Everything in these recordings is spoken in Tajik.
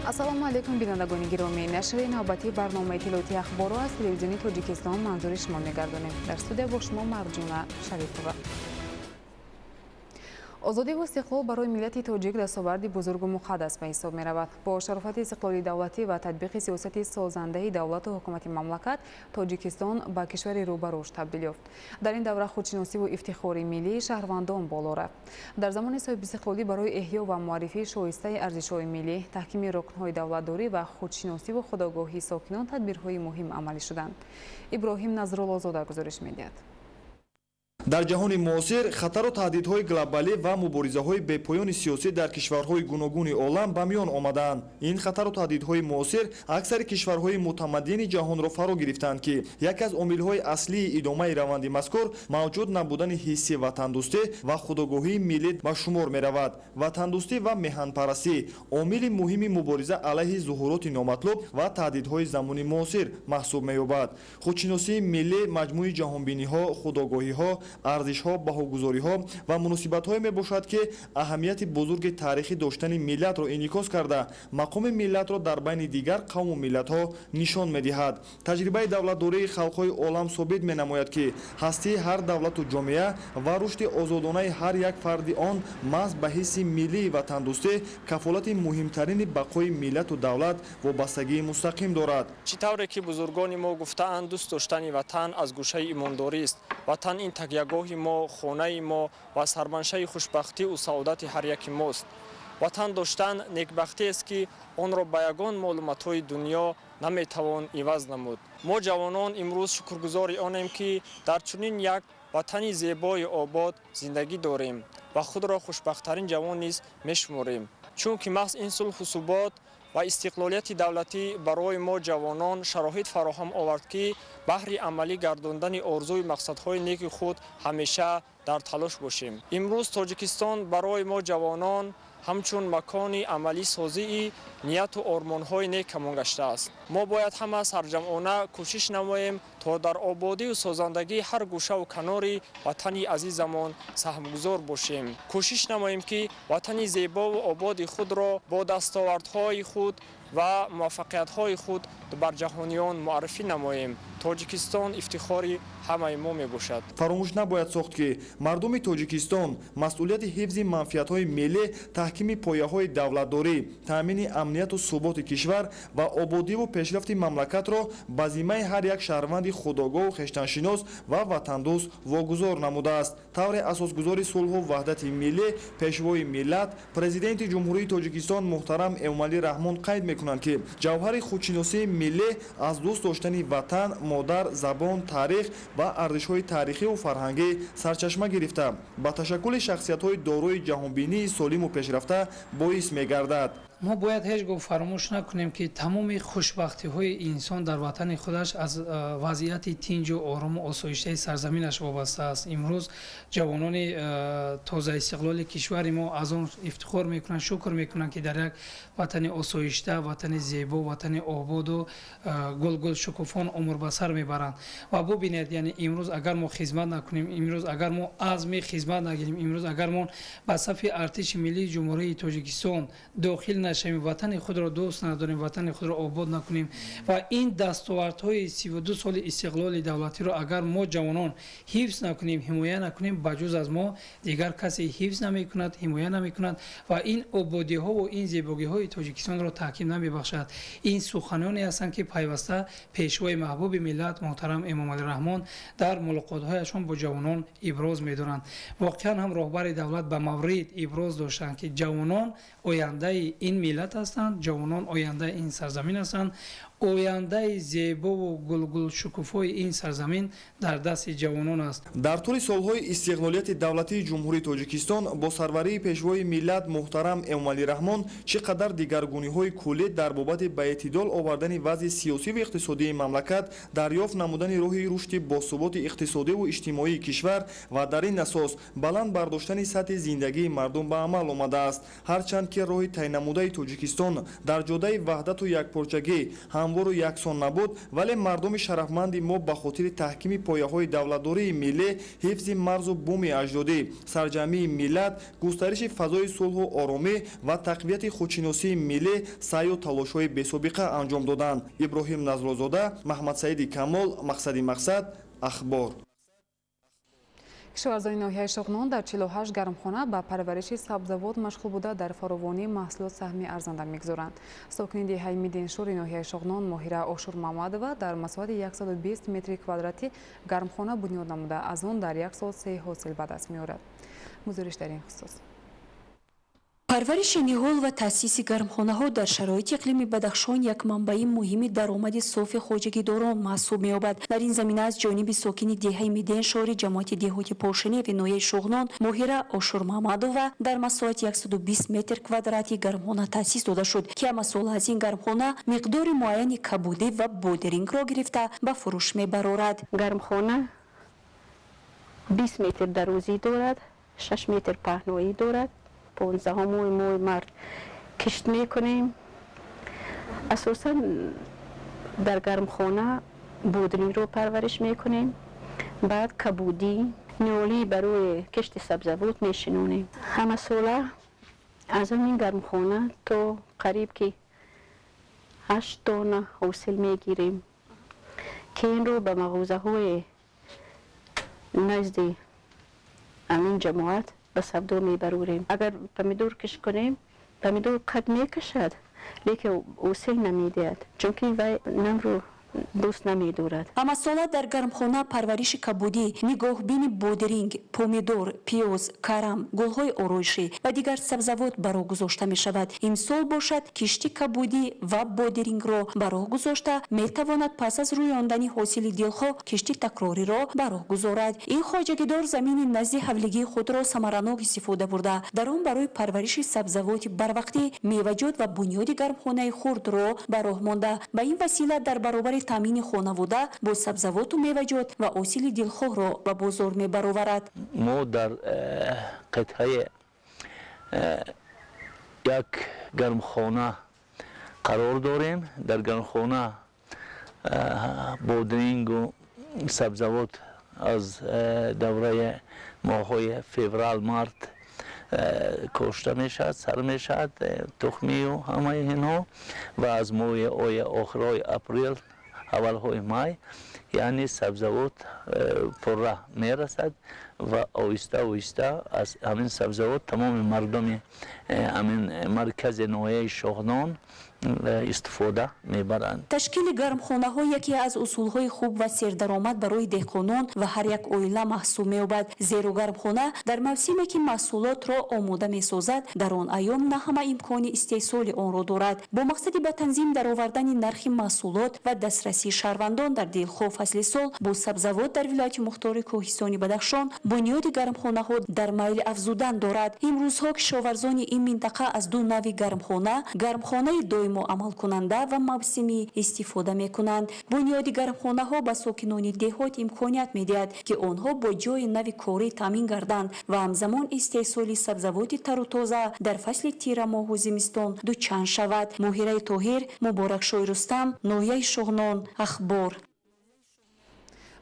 Ассалому алайкум, бинандагони гиромӣ. Нашри навбатии барномаи иттилоотии Ахборро аз Телевизиони Тоҷикистон манзури шумо мегардонем. Дар студия бо шумо Марҷуна Шарипова. Озодиву истиқлол барои миллати тоҷик дастоварди бузургу муқаддас ба ҳисоб меравад. Бо шарофати истиқлоли давлатӣ ва татбиқи сиёсати созандаи давлату ҳукумати мамлакат Тоҷикистон ба кишвари рӯ ба рушд табдил ёфт. Дар ин давра худшиносиву ифтихори миллии шаҳрвандон боло рафт. Дар замони соҳибистиқлолӣ барои эҳё ва муаррифии шоистаи арзишҳои миллӣ, таҳкими рукнҳои давлатдорӣ ва худшиносиву худогоҳии сокинон тадбирҳои муҳим амалӣ шуданд. Иброҳим Назруллозода гузориш медиҳад. Дар ҷаҳони муосир хатару таҳдидҳои глобалӣ ва муборизаҳои бепоёни сиёсӣ дар кишварҳои гуногуни олам ба миён омадаанд. Ин хатару таҳдидҳои муосир аксари кишварҳои мутамаддини ҷаҳонро фаро гирифтаанд, ки яке аз омилҳои аслии идомаи раванди мазкур мавҷуд набудани ҳисси ватандӯстӣ ва худогоҳии миллӣ ба шумор меравад. Ватандӯстӣ ва меҳанпарастӣ омили муҳими мубориза алайҳи зуҳуроти номатлуб ва таҳдидҳои замони муосир маҳсуб меёбад. Худшиносии миллӣ маҷмӯи ҷаҳонбиниҳо, худогоҳиҳо, арзишҳо, баҳогузориҳо ва муносибатҳое мебошад, ки аҳамияти бузурги таърихӣ доштани миллатро инъикос карда, мақоми миллатро дар байни дигар қавму миллатҳо нишон медиҳад. Таҷрибаи давлатдории халқҳои олам собит менамояд, ки ҳастии ҳар давлату ҷомеа ва рушди озодонаи ҳар як фарди он маҳз ба ҳисси миллии ватандӯстӣ, кафолати муҳимтарини бақои миллату давлат, вобастагии мустақим дорад. Чӣ тавре ки бузургони мо гуфтаанд, дӯст доштани ватан аз гӯшаи имондорист. Ватан ин такягоҳи мо, хонаи мо ва сарманшаи хушбахтиву саодати ҳар яки мост. Ватан доштан некбахтиест, ки онро ба ягон молу матои дунё наметавон иваз намуд. Мо, ҷавонон, имрӯз шукргузори онем, ки дар чунин як ватани зебои обод зиндагӣ дорем ва худро хушбахттарин ҷавон низ мешуморем, чунки маҳз ин сулҳу субот ва истиқлолияти давлатӣ барои мо, ҷавонон, шароит фароҳам овард, ки баҳри амалӣ гардондани орзуи мақсадҳои неки худ ҳамеша дар талош бошем. Имрӯз Тоҷикистон барои мо, ҷавонон, ҳамчун макони амалисозии нияту ормонҳои некамон гаштааст. Мо бояд ҳама сарҷамъона кӯшиш намоем, то дар ободию созандагии ҳар гӯшаву канори ватани азизамон саҳмгузор бошем. Кӯшиш намоем, ки ватани зебову ободи худро бо дастовардҳои худ ва муваффақиятҳои худ бар ҷаҳониён муаррифӣ намоем. Тоҷикистон ифтихори ҳамаи мо мебошад. Фаромӯш набояд сохт, ки мардуми Тоҷикистон масъулияти ҳифзи манфиатҳои миллӣ, таҳкими пояҳои давлатдорӣ, таъмини амнияту суботи кишвар ва ободиву пешрафти мамлакатро ба зиммаи ҳар як шаҳрванди худогоҳу хештаншинос ва ватандӯст вогузор намудааст. Тавре асосгузори сулҳу ваҳдати миллӣ, Пешвои миллат, Президенти Ҷумҳурии Тоҷикистон муҳтарам Эмомалӣ Раҳмон қайд мекунанд, ки ҷавҳари худшиносии миллӣ аз дӯст доштани ватан, модар, забон, таърих ва арзишҳои таърихиву фарҳангӣ сарчашма гирифта, ба ташаккули шахсиятҳои дорои ҷаҳонбинии солиму пешрафта боис мегардад. Мо бояд ҳеҷ гоҳ фаромӯш накунем, ки тамоми хушбахтиҳои инсон дар ватани худаш аз вазъияти тинҷу орому осоиштаи сарзаминаш вобаста аст. Имрӯз ҷавонони тозаистиқлоли кишвари мо аз он ифтихор мекунанд, шукр мекунанд, ки дар як ватани осоишта, ватани зебо, ватани ободу гулгул шукуфон умр ба сар мебаранд. Ва бубинед, яъне имрӯз агар мо хизмат накунем, имрӯз агар мо азми хизмат нагирем, имрӯз агар мо ба сафи Артиши Миллии Ҷумҳурии Тоҷикистон дохил нашавем, ватани худро дӯст надорем, ватани худро обод накунем ва ин дастовардҳои 32 соли истиқлоли давлатиро агар мо, ҷавонон, ҳифз накунем, ҳимоя накунем, ба ҷуз аз мо дигар касе ҳифз намекунад, ҳимоя намекунад ва ин ободиҳову ин зебогиҳои Тоҷикистонро таҳким намебахшад. Ин суханоне ҳастанд, ки пайваста Пешвои маҳбуби миллат муҳтарам Эмомалӣ Раҳмон дар мулоқотҳояшон бо ҷавонон иброз медоранд. Воқеан ҳам роҳбари давлат ба маврид иброз доштанд, ки ҷавонон ояндаи ин миллат ҳастанд, ҷавонон ояндаи ин сарзамин ҳастанд, ояндаи зебову гулгулшукуфои ин сарзамин дар дасти ҷавонон аст. Дар тӯли солҳои истиқлолияти давлатии Ҷумҳурии Тоҷикистон бо сарварии Пешвои миллат муҳтарам Эмомалӣ Раҳмон чӣ қадар дигаргуниҳои куллӣ дар бобати ба эътидол овардани вазъи сиёсиву иқтисодии мамлакат, дарёфт намудани роҳи рушди босуботи иқтисодиву иҷтимоии кишвар ва дар ин асос баланд бардоштани сатҳи зиндагии мардум ба амал омадааст. Ҳарчанд ки роҳи тайнамудаи Тоҷикистон дар ҷодаи ваҳдату якпорчагӣ ҳамвор ҳамвору яксон набуд, вале мардуми шарафманди мо ба хотири таҳкими пояҳои давлатдории миллӣ, ҳифзи марзу буми аҷдодӣ, сарҷамъии миллат, густариши фазои сулҳу оромӣ ва тақвияти худшиносии миллӣ саъю талошҳои бесобиқа анҷом доданд. Иброҳим Назрозода, Маҳмадсаиди Камол, Мақсади Мақсад, Ахбор. Кишоварзони ноҳияи Шоғнон дар 48 гармхона ба парвариши сабзавот машғул буда, дар фаровонии маҳсулот саҳми арзанда мегузоранд. Сокини деҳаи Миденшури ноҳияи Шоғнон Моҳира Ошурмамадова дар масоҳати 120 метри квадратӣ гармхона бунёд намуда, аз он дар як сол се ҳосил ба даст меорад. Гузориш дар ин хусус. Парвариши ниҳол ва таъсиси гармхонаҳо дар шароити иқлими Бадахшон як манбаи муҳими даромади софи хоҷагидорон маҳсуб меёбад. Дар ин замина аз ҷониби сокини деҳаи Миденшори ҷамоати деҳоти Пошиневи ноҳияи Шуғнон Моҳира Ошурмамадова дар масоҳати 120 метр квадрати гармхона таъсис дода шуд, ки ҳамасола аз ин гармхона миқдори муайяни кабудӣ ва бодирингро гирифта ба фурӯш мебарорад. Гармхона 20 метр дарозӣ дорад, 6 метр паҳноӣ дорад. 15-уми моҳи март кишт мекунем. Асосан дар гармхона бодирингро парвариш мекунем, баъд кабудӣ, ниҳолӣ барои кишти сабзавот мешинонем. Ҳамасола аз ҳамин гармхона то қариб ки 8 тонна ҳосил мегирем, ки инро ба мағозаҳои назди ҳамин ҷамоат ба савдо мебарорем. Агар помидор кишт кунем, помидор қад мекашад, лекин ҳосил намедиҳад, чунки вай намро дӯст намедорад. Ҳамасола дар гармхона парвариши кабудӣ, нигоҳбини бодиринг, помидор, пиёз, карам, гулҳои ороишӣ ва дигар сабзавот ба роҳ гузошта мешавад. Имсол бошад, кишти кабудӣ ва бодирингро ба роҳ гузошта метавонад пас аз рӯёндани ҳосили дилхоҳ кишти такрориро ба роҳ гузорад. Ин хоҷагидор замини назди ҳавлигии худро самаранок истифода бурда, дар он барои парвариши сабзавоти барвақтӣ, меваҷот ва бунёди гармхонаи хурдро ба роҳ монда, ба ин васила дар баробари таъмини хонавода бо сабзавоту меваҷот ва ҳосили дилхоҳро ба бозор мебароварад. Мо дар қитъаи як гармхона қарор дорем. Дар гармхона бодирингу сабзавот аз давраи моҳҳои феврал, март кошта мешавад, сар мешавад, тухмию ҳамаи инҳо, ва аз моҳи охирҳои апрел, аввалҳои май, яъне сабзавот пурра мерасад ва оҳиста оҳиста аз ҳамин сабзавот тамоми мардуми ҳамин маркази ноҳияи Шоҳнон истифода мебаранд. Ташкили гармхонаҳо яке аз усулҳои хуб ва сердаромад барои деҳқонон ва ҳар як оила маҳсуб меёбад, зеро гармхона дар мавсиме ки маҳсулотро омода месозад, дар он айём на ҳама имкони истеҳсоли онро дорад. Бо мақсади ба танзим даровардани нархи маҳсулот ва дастрасии шаҳрвандон дар дилхоҳ фасли сол бо сабзавот дар вилояти мухтори кӯҳистони Бадахшон бунёди гармхонаҳо дар майли афзудан дорад. Имрӯзҳо кишоварзони ин минтақа аз ду нави гармхона, гармхонаи доимо амалкунанда ва мавсимӣ истифода мекунанд. Бунёди гармхонаҳо ба сокинони деҳот имконият медиҳад, ки онҳо бо ҷойи нави корӣ таъмин гарданд ва ҳамзамон истеҳсоли сабзавоти тару тоза дар фасли тирамоҳу зимистон дучанд шавад. Моҳираи Тоҳир, Муборакшои Рустам, ноҳияи Шоғнон, Ахбор.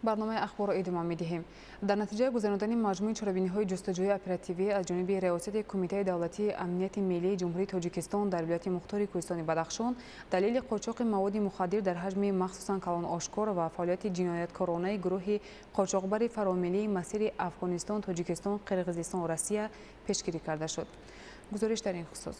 Барномаи Ахборро идома медиҳем. Дар натиҷаи гузарондани маҷмӯи чорабиниҳои ҷустуҷӯи оперативӣ аз ҷониби Риёсати Кумитаи давлатии амнияти миллии Ҷумҳурии Тоҷикистон дар вилояти мухтори кӯҳистони Бадахшон далели қочоқи маводи мухаддир дар ҳаҷми махсусан калон ошкор ва фаъолияти ҷинояткоронаи гурӯҳи қочоқбари фаромиллии масири Афғонистон, Тоҷикистон, Қирғизистон, Россия пешгирӣ карда шуд. Гузориш дар ин хусус.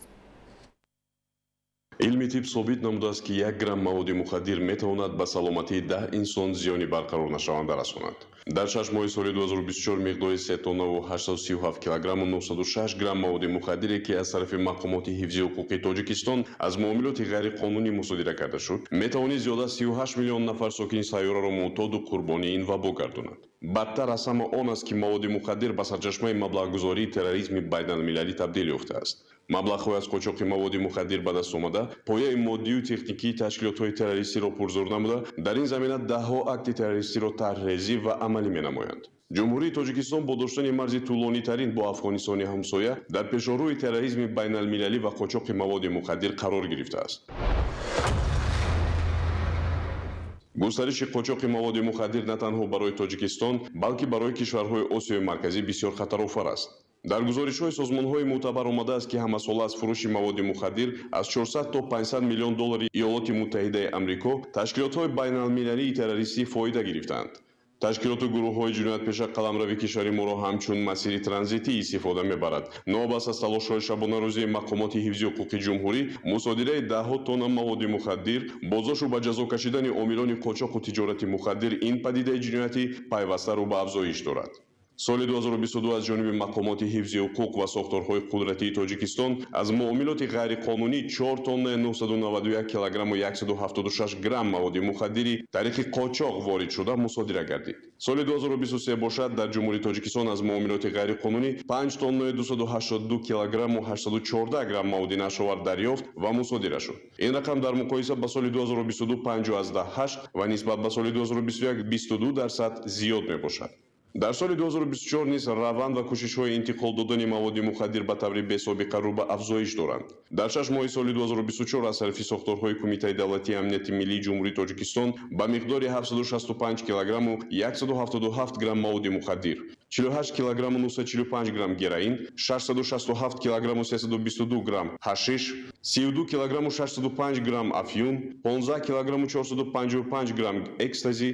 Илми тиб собит намудааст, ки 1 грамм маводи мухаддир метавонад ба саломатии 10 инсон зиёни барқарорнашаванда расонад. Дар 6 моҳи соли 2024 миқдори 3 тоннаву 837 килограмму 906 грамм маводи мухаддире, ки аз тарафи мақомоти ҳифзи ҳуқуқи Тоҷикистон аз муомилоти ғайриқонунӣ мусодира карда шуд, метавонист зиёда аз 38 миллион нафар сокини сайёраро муътоду қурбонии ин вабо гардонад. Бадтар аз ҳама он аст, ки маводи мухаддир ба сарчашмаи маблағгузории терроризми байналмилалӣ табдил ёфтааст. Маблағҳои аз қочоқи маводи мухаддир ба даст омада пояи моддию техникии ташкилотҳои террористиро пурзур намуда, дар ин замина даҳҳо акти террористиро тарҳрезӣ ва амалӣ менамоянд. Ҷумҳурии Тоҷикистон бо доштани марзи тӯлонитарин бо Афғонистони ҳамсоя дар пешорӯи терроризми байналмилалӣ ва қочоқи маводи мухаддир қарор гирифтааст. Густариши қочоқи маводи мухаддир на танҳо барои Тоҷикистон, балки барои кишварҳои Осиёи Марказӣ бисёр хатарофар аст. Дар гузоришҳои созмонҳои мӯътабар омадааст, ки ҳамасола аз фурӯши маводи мухаддир аз 400 то 500 миллион доллари Иёлоти Муттаҳидаи Амрико ташкилотҳои байналмилалии террористӣ фоида гирифтаанд. Ташкилоту гурӯҳҳои ҷиноятпеша қаламрави кишвари моро ҳамчун масири транзитӣ истифода мебарад. Новобаста аз талошҳои шабонарӯзии мақомоти ҳифзи ҳуқуқи ҷумҳурӣ, мусодираи даҳҳо тонна маводи мухаддир, боздошту ба ҷазо кашидани омилони қочоқу тиҷорати мухаддир, ин падидаи ҷиноятӣ пайваста рӯ ба афзоиш дорад. Соли 2022 аз ҷониби мақомоти ҳифзи ҳуқуқ ва сохторҳои қудратии Тоҷикистон аз муомилоти ғайриқонунӣ 4 тонна 991 килограмму 176 грамм маводи мухаддири тариқи қочоқ ворид шуда мусодира гардид. Соли 2023 бошад, дар Ҷумҳурии Тоҷикистон аз муомилоти ғайриқонунӣ 5 тонна 282 килограмму 814 грамм маводи нашъаовар дарёфт ва мусодира шуд. Ин рақам дар муқоиса ба соли 2022 5,8 ва нисбат ба соли 2021 22% зиёд мебошад. Дар соли 2024 низ раванд ва кӯшишҳои интиқол додани маводи мухаддир ба таври бесобиқа рӯ ба афзоиш доранд. Дар 6 моҳи соли 2024 аз тарафи сохторҳои Кумитаи давлатии амнияти миллии Ҷумҳурии Тоҷикистон ба миқдори 765 килограмму 177 грамм маводи мухаддир, 48 килограмму 945 грамм героин, 667 килограмму 322 грамм ҳашиш, 32 килограмму 605 грамм афюн, 15 килограмму 455 грамм экстази,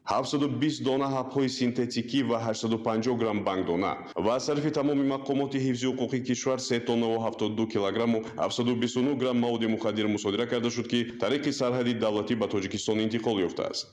720 дона ҳабҳои синтетикӣ ва 850 грамм бангдона ва аз тарафи тамоми мақомоти ҳифзи ҳуқуқи кишвар 3 тоннаву 72 килограмму 729 грамм маводи мухаддир мусодира карда шуд, ки тариқи сарҳади давлатӣ ба Тоҷикистон интиқол ёфтааст.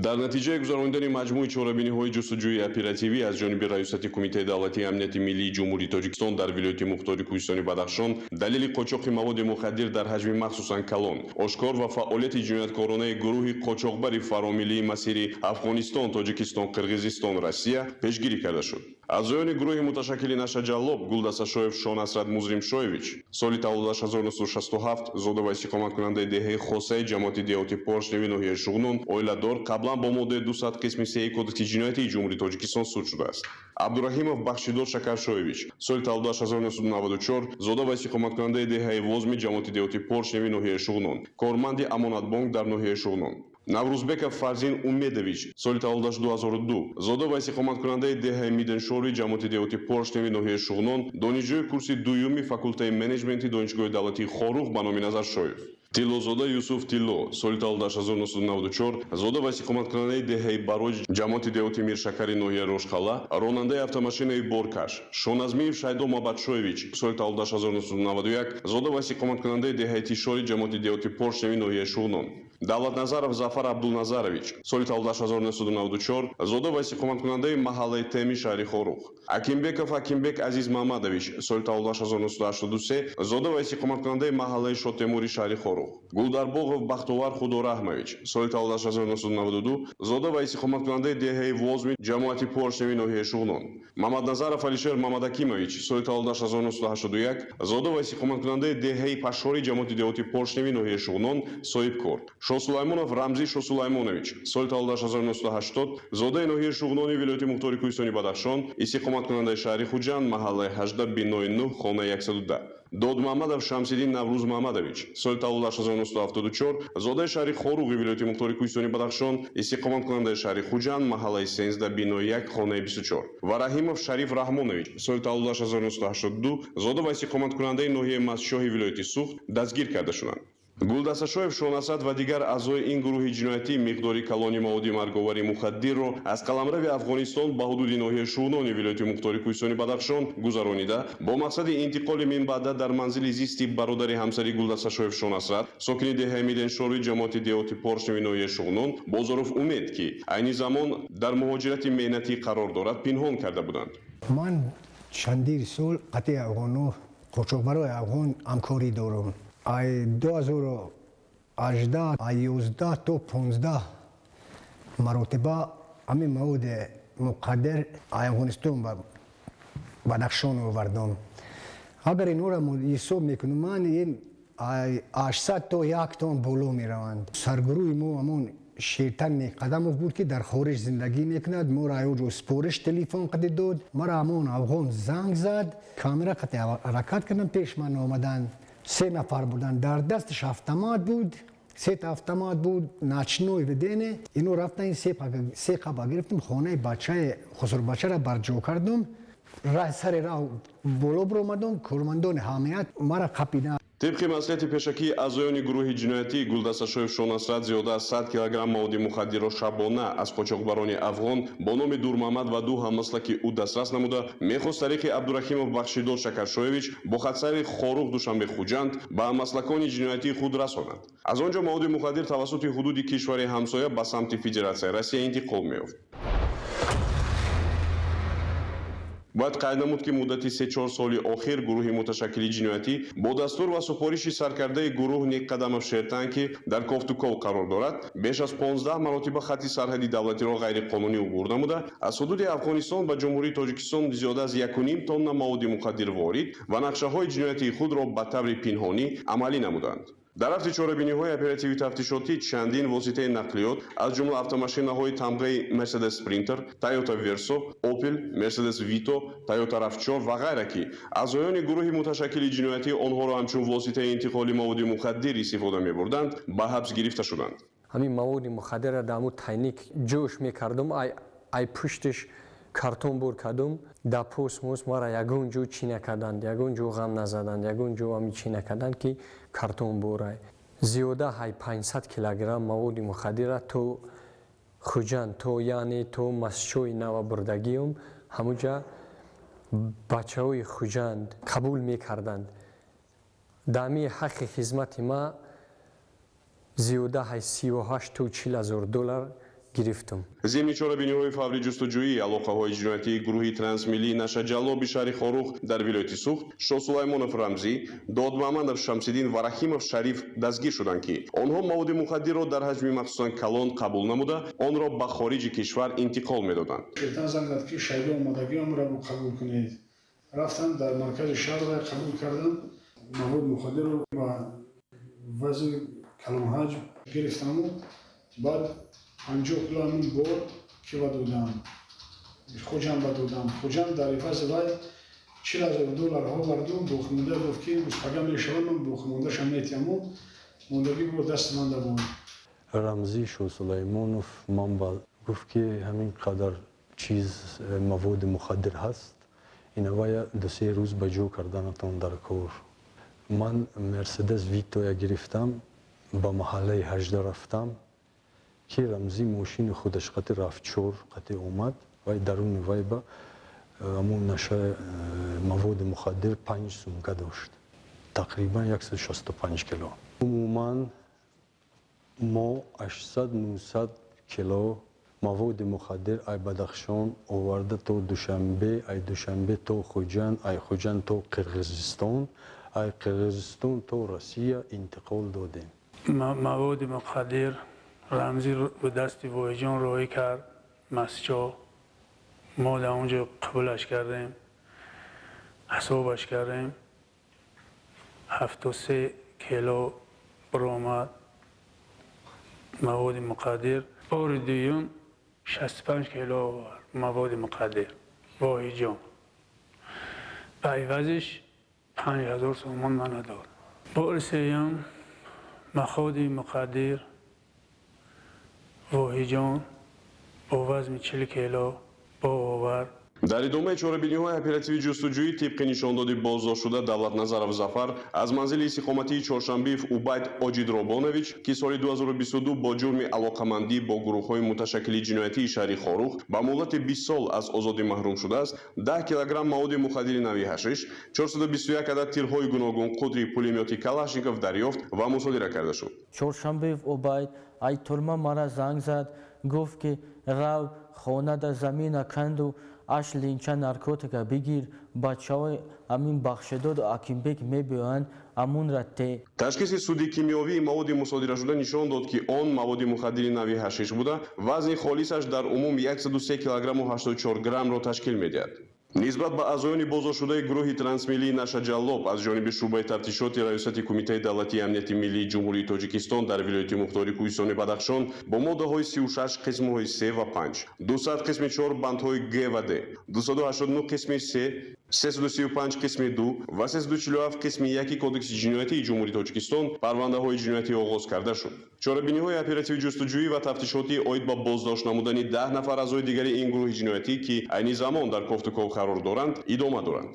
Дар натиҷаи гузаронидани маҷмӯи чорабиниҳои ҷустуҷӯи оперативӣ аз ҷониби Раёсати Кумитаи давлатии амнияти миллии Ҷумҳурии Тоҷикистон дар вилояти мухтори Кӯҳистони Бадахшон далели қочоқи маводи мухаддир дар ҳаҷми махсусан калон ошкор ва фаъолияти ҷинояткоронаи гурӯҳи қочоқбари фаромиллии масири Афғонистон, Тоҷикистон, Қирғизистон, Россия пешгирӣ карда шуд. Аъзоёни гурӯҳи муташаккили нашаҷаллоб Гулдасташоев Шонасрат Музримшоевич, соли таваллудаш 1967, зода ва истиқоматкунандаи деҳаи Хосаи ҷамоати деҳоти Поршневи ноҳияи Шуғнон, оиладор, қаблан бо моддаи 200 қисми 3 Кодекси ҷиноятии Ҷумҳурии Тоҷикистон суд шудааст. Абдураҳимов Бахшидор Шакаршоевич, соли таваллудаш 1994, зода ва истиқоматкунандаи деҳаи Возми ҷамоати деҳоти Поршневи ноҳияи Шуғнон, корманди Амонатбонк дар ноҳияи Шуғнон. Наврӯзбеков Фарзин Умедович, соли таваллудаш 2002, зода ва истиқоматкунандаи деҳаи Миденшори ҷамоати деҳоти Поршневи ноҳияи Шуғнон, донишҷӯи курси дуюми факултаи менеҷменти Донишгоҳи давлатии Хоруғ ба номи Назаршоев. Тиллозода Юсуф Тилло, соли таваллудаш 1994, зода ва истиқоматкунандаи деҳаи Бароҷ ҷамоати деҳоти Миршакари ноҳияи Рошқалъа, ронандаи автомашинаи боркаш. Шоназмиев Шайдо Мабадшоевич, соли таваллудаш 1991, зода ва истиқоматкунандаи деҳаи Тишори ҷамоати деҳоти Поршневи ноҳияи Шуғнон. Давлатназаров Зафар Абдулназарович, соли таваллудаш 1994, зода ва истиқоматкунандаи маҳаллаи Теми шаҳри Хоруғ. Акимбеков Акимбек Азиз Мамадович, соли таваллудаш 1983, зода ва истиқоматкунандаи маҳаллаи Шотемури шаҳри Хоруғ. Гулдарбоғов Бахтовар Худораҳмович, соли таваллудаш 1992, зода ва истиқоматкунандаи деҳаи Возми ҷамоати Поршневи ноҳияи Шуғнон. Мамадназаров Алишер Мамадакимович, соли таваллудаш 1981, зода ва истиқоматкунандаи деҳаи Пашори ҷамоати деҳоти Поршневи ноҳияи Шуғнон, соҳибкор. Шосулаймонов Рамзӣ Шосулаймонович, соли таваллудаш 1980, зодаи ноҳияи Шуғнони вилояти мухтори Кӯҳистони Бадахшон, истиқоматкунандаи шаҳри Хуҷанд, маҳаллаи 18, бинои 9, хонаи 110. Додмамадов Шамсиддин Наврӯз Мамадович, соли таваллудаш 1974, зодаи шаҳри Хоруғи вилояти мухтори Кӯҳистони Бадахшон, истиқоматкунандаи шаҳри Хуҷанд, маҳаллаи 13, бинои 1, хонаи 24. Ва Раҳимов Шариф Раҳмонович, соли таваллудаш 1982, зода ва истиқоматкунандаи ноҳияи Мастчоҳи вилояти Суғд дастгир карда шуданд. Гулдасташоев Шонасад ва дигар аъзои ин гурӯҳи ҷиноятӣ миқдори калони маводи марговари мухаддирро аз қаламрави Афғонистон ба ҳудуди ноҳияи Шуғнони вилояти мухтори Кӯҳистони Бадахшон гузаронида, бо мақсади интиқоли минбаъда дар манзили зисти бародари ҳамсари Гулдасташоев Шонасрат, сокини деҳаи Миденшори ҷамоати деҳоти Поршневи ноҳияи Шуғнон, Бозоров Умед, ки айни замон дар муҳоҷирати меҳнатӣ қарор дорад, пинҳон карда буданд. Ман чандир сол қатъи афғоно, қочоқбарои афғон ҳамкорӣ дорам. Ай 2018, ай 11 то 15 маротиба ҳамин маводи муқаддир Афғонистон ба Бадахшон овардам. Агар инҳоро ҳисоб мекунам, ман ин 800 то 1 тон боло мераванд. Саргурӯҳи мо ҳамон Шертан Меқадамов буд, ки дар хориҷ зиндагӣ мекунад. Моро аёҷо спориш телефон қади дод. Мара ҳамон афғон занг зад, камера қати ҳаракат кардам, пеш ман омаданд. Се нафар буданд, дар дасташ автомат буд, се та автомат буд, ночной ведение. Ино рафтан, се қаба гирифтем, хонаи бачаи хусурбачаро барҷо кардум. Сари раҳ боло биромадум, кормандони ҳамият мара қапиданд. Тибқи маслиҳати пешакии аъзоёни гурӯҳи ҷиноятӣ, Гулдасташоев Шонасрат зиёда аз 100 килограмм маводи мухаддирро шабона аз қочоқбарони афғон бо номи Дурмамад ва ду ҳаммаслаки ӯ дастрас намуда, мехост тариқи Абдурахимов Бахшидод Шакаршоевич бо хатсайри Хоруғ Душанбе Хуҷанд ба ҳаммаслакони ҷиноятии худ расонад. Аз он ҷо маводи мухаддир тавассути ҳудуди кишвари ҳамсоя ба самти Федератсияи Россия интиқол меёфт. Бояд қайд намуд, ки муддати 3-4 соли охир гурӯҳи муташаккили ҷиноятӣ бо дастур ва супориши саркардаи гурӯҳ Неққадамов Шертан, ки дар кофтуков қарор дорад, беш аз 15 маротиба хатти сарҳади давлатиро ғайриқонунӣ убур намуда, аз ҳудуди Афғонистон ба Ҷумҳурии Тоҷикистон зиёда аз 1,5 тонна маводи мухаддир ворид ва нақшаҳои ҷиноятии худро ба таври пинҳонӣ амалӣ намуданд. Дар рафти чорабиниҳои оперативӣ тафтишотӣ чандин воситаи нақлиёт, аз ҷумла автомашинаҳои тамғаи Мерседес Спринтер, Тойота Версо, Опел, Мерседес Вито, Тойота Рафчор ва ғайра, ки аъзоёни гурӯҳи муташаккили ҷиноятӣ онҳоро ҳамчун воситаи интиқоли маводи мухаддир истифода мебурданд, ба ҳабс гирифта шуданд. Ҳамин маводи мухаддирро дар ҳамун тайник ҷӯш мекардум, ай пуштиш картон бур кардум, дар пӯст мус мара ягон ҷо чӣ накарданд, ягон ҷо ғам назаданд, ягон ҷо ҳами чӣ накарданд, ки картон бурай. Зиёда ҳай 500 килограмм маводи мухаддирра то Хуҷанд, то яъне то Масчои нава бурдагиюм, ҳамуҷа бачаҳои Хуҷанд қабул мекарданд. Дар ҳамин ҳаққи хизмати ма зиёда ҳай 38 то 40 ҳазор доллар гирифтум. Зимни чорабиниҳои фаври ҷустуҷӯӣ алоқаҳои ҷиноятии гурӯҳи трансмиллии нашаҷаллоби шаҳри Хоруғ дар вилояти Суғд Шосулаймонов Рамзӣ, Додмамадов Шамсиддин ва Раҳимов Шариф дастгир шуданд, ки онҳо маводи мухаддирро дар ҳаҷми махсусан калон қабул намуда, онро ба хориҷи кишвар интиқол медоданд. Шертан занг зад, ки шайдо омадагиамро қабул кунед. Рафтам дар маркази шаҳр қабул кардам, маводи мухаддирро ба вазни калонҳаҷм гирифтаму баъд 50 кило ҳамин бор ки ба додам, Хуҷанд ба додам. Хуҷанд дар ивази вай 40 ҳазор доллар оварду, боқимонда гуфт, ки пага мешавад, ман боқимондаша метиҳаму мондагӣ бор дасти ман дабуд. Рамзӣ Шосулаймонов ман ба гуфт, ки ҳамин қадар чиз маводи мухаддир ҳаст, инавая 2-3 рӯз ба ҷо карданатон дар кор. Ман Мерседес Витоя гирифтам, ба маҳаллаи 18 рафтам, ки Рамзӣ мошини худаш қати рафчор қати омад, вай даруни вай ба ҳамун наша маводи мухаддир 5 сумка дошт, тақрибан 165 кило. Умуман мо 800-900 кило маводи мухаддир ай Бадахшон оварда то Душанбе, ай Душанбе то Хуҷанд, ай Хуҷанд то Қирғизистон, ай Қирғизистон то Россия интиқол додем. Маводи мухаддир Рамзӣ ба дасти Воҳиҷон роҳӣ кард Масчо. Мо дар он ҷо қабулаш кардем, ҳисобаш кардем, 73 кило баромад маводи муқаддир. Бори дуюм 65 кило овард маводи муқаддир Воҳиҷон, ба ивазиш 5000 сомон мана дод. Бори сеюм маводи муқаддир Воҳиҷон бо вазни 40 кило бо овард. Дар идомаи чорабиниҳои оперативии ҷустуҷӯӣ тибқи нишондоди боздоштшуда Давлатназаров Зафар аз манзили истиқоматии Чоршанбиев Убайд Оҷидробонович, ки соли 2022 бо ҷурми алоқамандӣ бо гурӯҳҳои муташаккили ҷиноятии шаҳри Хоруғ ба муҳлати 20 сол аз озодӣ маҳрум шудааст, 10 килограмм маводи мухаддири нави ҳашиш, 421 адад тирҳои гуногун қудри пулемёти Калашников дарёфт ва мусодира карда шуд. Чоршанбиев Убайд ай турма мара занг зад, гуфт, ки рав хонада замина канду аш линча наркотика бигир, бачаҳои амин Бахшедоду Акимбек мебиёянд, амунра те. Ташхиси суди кимиёвии маводи мусодирашуда нишон дод, ки он маводи мухаддири нави ҳашиш буда, вазни холисаш дар умум 103 килограмму 84 граммро ташкил медиҳад. Нисбат ба аъзоёни боздоштшудаи гурӯҳи трансмиллии нашаҷаллоб аз ҷониби шӯъбаи тафтишоти Раёсати Кумитаи давлатии амнияти миллии Ҷумҳурии Тоҷикистон дар вилояти мухтори Кӯҳистони Бадахшон бо моддаҳои 36 қисмҳои 3 ва 5, 200 қисми 4 бандҳои г ва д, 289 қисми 3. 335 қисми 2 ва 347 қисми 1 Кодекси ҷиноятии Ҷумҳурии Тоҷикистон парвандаҳои ҷиноятӣ оғоз карда шуд. Чорабиниҳои оперативӣ ҷустуҷӯӣ ва тафтишотӣ оид ба боздошт намудани 10 нафар аъзои дигари ин гурӯҳи ҷиноятӣ, ки айни замон дар кофтуков қарор доранд, идома доранд.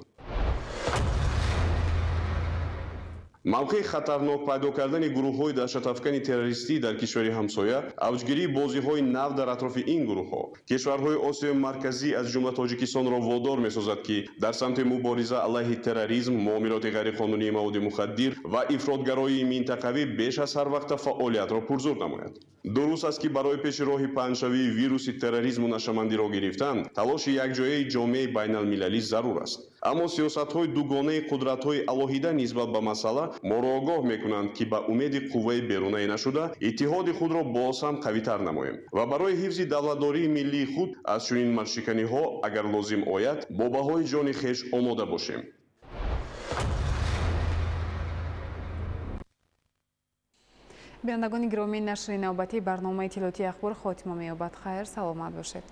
Мавқеи хатарнок пайдо кардани гурӯҳҳои даҳшатафкани террористӣ дар кишвари ҳамсоя, авҷгирии бозиҳои нав дар атрофи ин гурӯҳҳо кишварҳои Осиёи Марказӣ, аз ҷумла Тоҷикистонро водор месозад, ки дар самти мубориза алайҳи терроризм, муомилоти ғайриқонунии маводи мухаддир ва ифротгароии минтақавӣ беш аз ҳар вақта фаъолиятро пурзур намояд. Дуруст аст, ки барои пеши роҳи паҳншавии вируси терроризму нашъамандиро гирифтан талоши якҷояи ҷомеаи байналмилалӣ зарур аст. Аммо сиёсатҳои дугонаи қудратҳои алоҳида нисбат ба масъала моро огоҳ мекунанд, ки ба умеди қувваи берунае нашуда иттиҳоди худро боз ҳам қавитар намоем ва барои ҳифзи давлатдории миллии худ аз чунин маршиканиҳо, агар лозим ояд, бо баҳои ҷони хеш омода бошем. Бинандагони гиромӣ, нашри навбатии барномаи иттилоотии Ахбор хотима меёбад. Хайр, саломат бошед.